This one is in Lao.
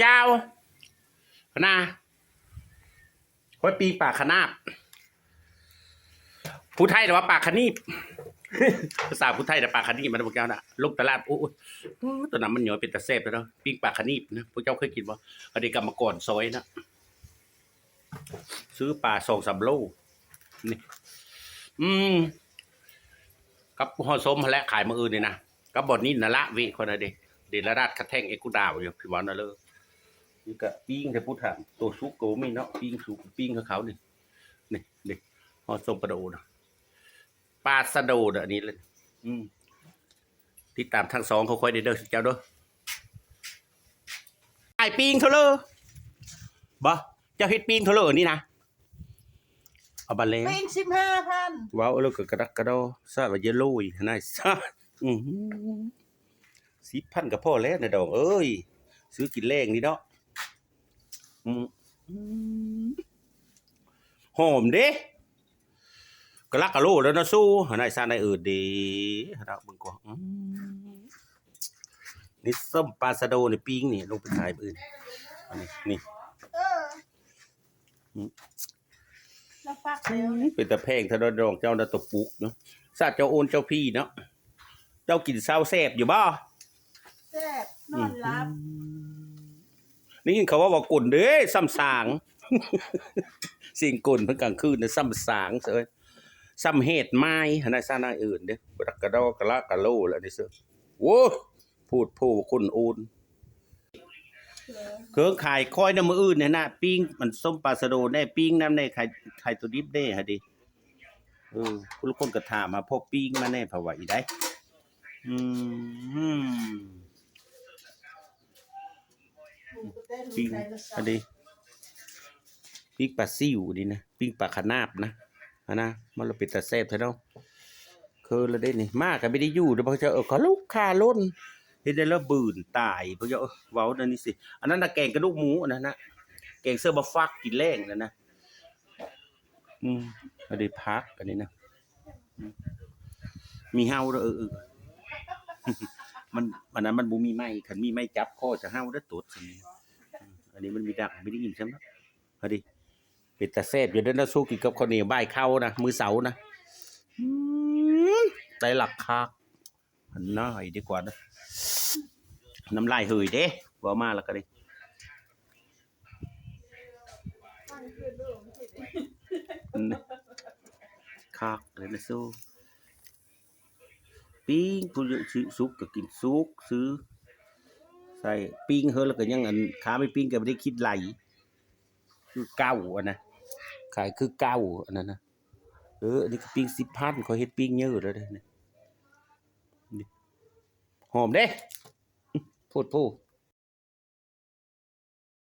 ເຈົ້າ ນະ ຂ້ອຍປີ້ງປາຂະໜາບ ຜູ້ໄທລະວ່າປາຂະໜີບ ພາສາຜູ້ໄທນະປາຂະໜີບ ມັນພວກເຈົ້ານະ ລົງຕະຫຼາດ ໂອ້ຍ ໂອ້ຍ ໂຕນັ້ນມັນຫຍໍ້ ເປັນຕາແຊບເດີ ປີ້ງປາຂະໜີບນະ ພວກເຈົ້າເຄີຍກິນບໍ່? ອັນນີ້ກຳມະກອນຊອຍນະ ຊື້ປາສອງສາມໂລ ນີ້ ອືມ ກັບຫໍ່ສົ້ມຫັ້ນແຫຼະ ຂາຍມື້ອື່ນນີ້ນະ ກັບບ່ອນນີ້ນະລະ ເວະຂ້ອຍນະເດ ເດລະດາດ ຄະແທ່ງ ເອກູດາວ ຢູ່ ພີ່ເວົ້ານະເລີ ນີ້ກະປີ້ງແຕ່ຜູ້ຖາມ ໂຕສຸກກະບໍ່ມີເນາະ ປີ້ງສຸກ ປີ້ງຂາວໆ ນີ້ ນີ້ ນີ້ ຫໍ່ສົ້ມປາດະໂອນະ ປາຊະໂດເດີ ອັນນີ້ເລີຍ ອືມ ຕິດຕາມທັງສອງຂອງຂ້ອຍເດີ ເດີເຈົ້າເດີ ອ້າຍປີ້ງເທົ່າເລີ ບໍ່ ເຈົ້າເຮັດປີ້ງເທົ່າເລີ ອັນນີ້ນະ ເອົາບາດແລ້ວ ປີ້ງສິບຫ້າພັນ ເວົ້າແລ້ວກໍກະດັກກະດໍ ຊາດວ່າຢ່າໂລຍຫັ້ນນາ ຊາດ ອື ສິບພັນກໍພໍແລ້ວນະດອງເອີຍ ຊື້ກິນແລງນີ້ເນາະ ອື ຫອມເດ້ ກະລະກະໂລແລ້ວນະຊູ ຫັ້ນນາ ຊາດນາຍເອີດເດ້ ຫັ້ນນາ ເບິ່ງກ່ອນ ອື ນີ້ສົ້ມປາຊະໂດນີ້ ປີ້ງນີ້ ລົງໄປຂາຍມື້ອື່ນ ອັນນີ້ ນີ້ ເອີ ອື ລະປັກແລ້ວ ເປັນຕາແພງແທ້ເນາະ ນ້ອງເຈົ້ານະ ຕົວປຸກເນາະ ຊາດເຈົ້າໂອນເຈົ້າພີ້ເນາະ ເຈົ້າກິນເຊົາແຊບຢູ່ບໍ່? ແຊບ ນອນຫຼັບ ອື ໄດ້ຍິນເຂົາເວົ້າວ່າກົນເດ້ ຊ່ຳສາງ ສຽງກົນເພິ່ນກາງຄືນນະ ຊ່ຳສາງເຊີຍ ຊ່ຳແຮດມາຍ ຫັ້ນນະ ຊາດນາຍເອີດເດ້ ກະດັກກະດໍ ກະລະກະໂລແລ້ວນີ້ເຊີຍ ໂອ້ຍ ໂພດໂພ ຄົນໂອນ ເຄື່ອງຂາຍຂ້ອຍນະ ມື້ອື່ນນີ້ນະ ປີ້ງ ອັນ ສົ້ມປາຊະໂດແດ່ ປີ້ງນຳແດ່ ຂາຍ ຂາຍຕົວດິບແດ່ຫັ້ນເດ ເອີ ຜູ້ລາງຄົນກໍຖາມຫາພໍ່ປີ້ງມາແດ່ ເຂົາວ່າອີໃດ ອືມ ປີ້ງ ອັນນີ້ ປີ້ງປາຊິວນີ້ນະ ປີ້ງປາຂະໜາບນະ ຫັ້ນນະ ມັນລະເປັນຕາແຊບແທ້ເນາະ ເຄີລະເດ້ນີ້ ມາກໍບໍ່ໄດ້ຢູ່ເດີ ພວກເຈົ້າ ເອີ ຂະລຸກຂະລົ້ນ ເຮັດແນວລະບືນຕາຍ ພວກເຈົ້າ ເອີ ເວົ້າແນວນີ້ຊິ ອັນນັ້ນນະ ແກງກະດູກໝູ ອັນນັ້ນນະ ແກງເສີມມາຝາກກິນແລງນັ້ນນະ ອືມ ອັນນີ້ຜັກ ອັນນີ້ນະ ອືມ ມີເຫົ່າເດີ ເອີ ເອີ ມັນ ອັນນັ້ນມັນບໍ່ມີໄມ້ ຄັນມີໄມ້ຈັບຄໍຈະເຫົ່າເດີ ຕົດ ອັນນີ້ມັນມີດັງ ບໍ່ໄດ້ຍິນຊ້ຳເນາະ ເອົາດິ ເປັນຕາແຊບຢູ່ເດີນະ ສູ້ກິນກັບເຂົ້າໜຽວບ່າຍເຂົ້ານະ ມື້ເຊົ້ານະ ອືມ ໄດ້ຫຼັກຄັກ ອັນນ້ອຍດີກວ່າເດີ ນ້ຳລາຍເຫີຍເດ້ ເວົ້າມາແລ້ວກໍດີ ຄັກເລີຍນະສູ້ ປີ້ງ ຜູ້ສຸກກໍກິນສຸກຊື່ ໃສ່ ປີ້ງເຮີແລ້ວກໍຍັງ ອັນ ຄາໄມ້ປີ້ງກໍບໍ່ໄດ້ຄິດໄຫຼ ຄືເກົ່າ ອັນນະ ຂາຍຄືເກົ່າ ອັນນັ້ນນະ ເອີ ອັນນີ້ກໍປີ້ງສິບພັນ ຂ້ອຍເຮັດປີ້ງເຍີະແລ້ວເດ້ ນີ້ ຫອມເດ້ ໂພດໂພ